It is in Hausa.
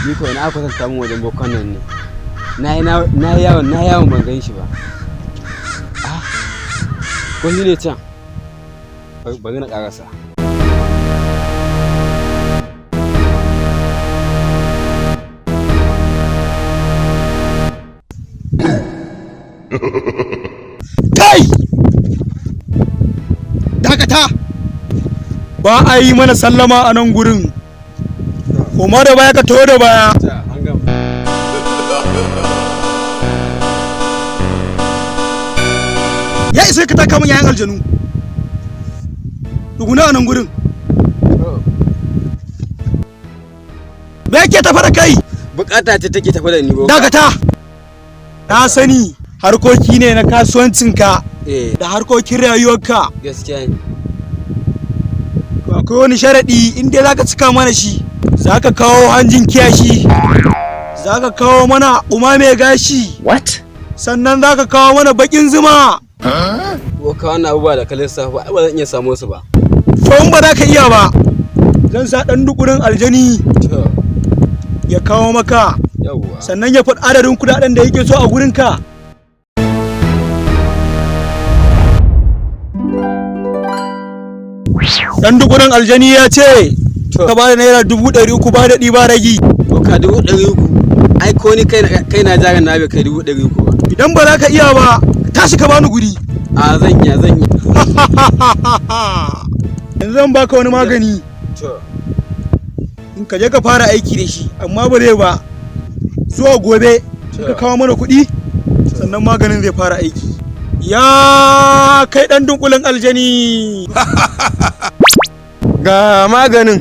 Ni ko ina aka kwatanta min wajen bokan nan ne. Na yi na yi yawon na yi yawon ban gan shi ba. Ah, ko shi ne can? Bari na ƙarasa. Kai! Dakata! Ba a yi mana sallama a nan gurin. Koma da baya, ka taho da baya. An gama. Ya isa ka taka min yayan aljanu. Duguna a nan gurin. Me yake tafa da kai? Bukata ce take tafi da ni, boka. Dakata! Na sani harkoki ne na kasuwancinka Eh, da harkokin rayuwarka. gaskiya ne. To, akwai wani sharaɗi in dai zaka cika mana shi. Zaka kawo hanjin kiyashi. Zaka kawo mana uma mai gashi. What? Sannan zaka kawo mana bakin zuma. Boka, wannan abubuwa da ka lissafa ai ba zan iya samo su ba. To, in ba za ka iya ba, zan sa ɗan dukurin aljani To, ya kawo maka. yawwa. Sannan ya faɗi adadin kuɗaɗen da yake so a gurinka. Ɗan dukurin aljani ya ce To. ka ba da ₦300,000 ba daɗi ba ragi. Boka, 300,000? Ai ko ni kai na jarin na bai kai 300,000 ba. Idan ba za ka iya ba, tashi ka bani guri. A, zan iya, zan iya. Yanzu zan baka wani magani. To, In ka je ka fara aiki da shi, amma ba zai ba. Zuwa gobe in ka kawo mana kuɗi, sannan maganin zai fara aiki. Ya kai ɗan dunkulen aljani. Ga maganin.